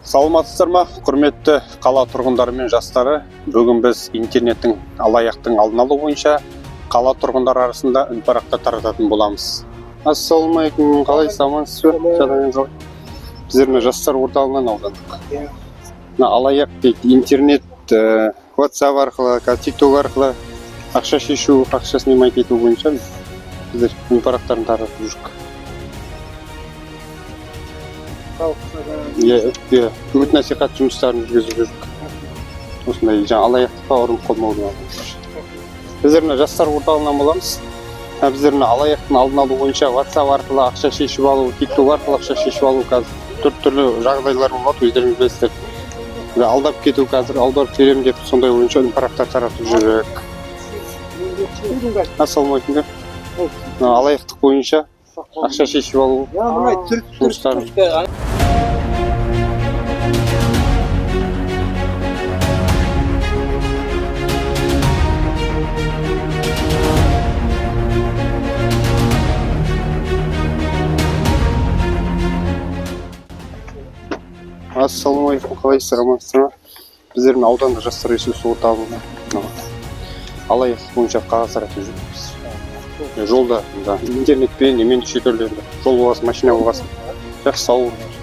Саламатсыздар ма, құрметті қала тұрғындары мен жастары! Бүгін біз интернеттің алаяқтың алдын алу бойынша қала тұрғындары арасында үнпарақтар тарататын боламыз. Ассалаумағалейкум, қалайсыз, амансыз ба? Жағдайыңыз қалай? Біздер мына жастар орталығынан, аудандық. Мына алаяқ дейді, интернет, WhatsApp арқылы, TikTok арқылы ақша шешу, ақша снимать ету бойынша біздер үнпарақтарын таратып жүрміз. Иә, үгіт насихат жұмыстарын жүргізіп жүрдік. Осындай жаңа алаяқтыққа ұрынып қалмаудың алдын. Біздер мына жастар орталығынан боламыз. Біздер мына алаяқтың алдын алу бойынша WhatsApp арқылы ақша шешіп алу, TikTok арқылы ақша шешіп алу, қазір түр түрлі жағдайлар болады, өздеріңіз білесіздер. Мына алдап кету, қазір аударып беремін деп, сондай бойынша үнпарақтар таратып жүрік. Ассалаумағалейкум. Мына алаяқтық бойынша ақша шешіп алу жұмыстарын. Ассалаумағалейкум, қалайсыздар, амансыздар ма? Біздер мына аудандық жастар ресурсы орталығында мынау алаяқтық бойынша қағаз таратып жүрміз. Жолда мына интернетпен немен, неше түрлі енді жол болғасын, машина болғасын. Жақсы, сау болыңыз.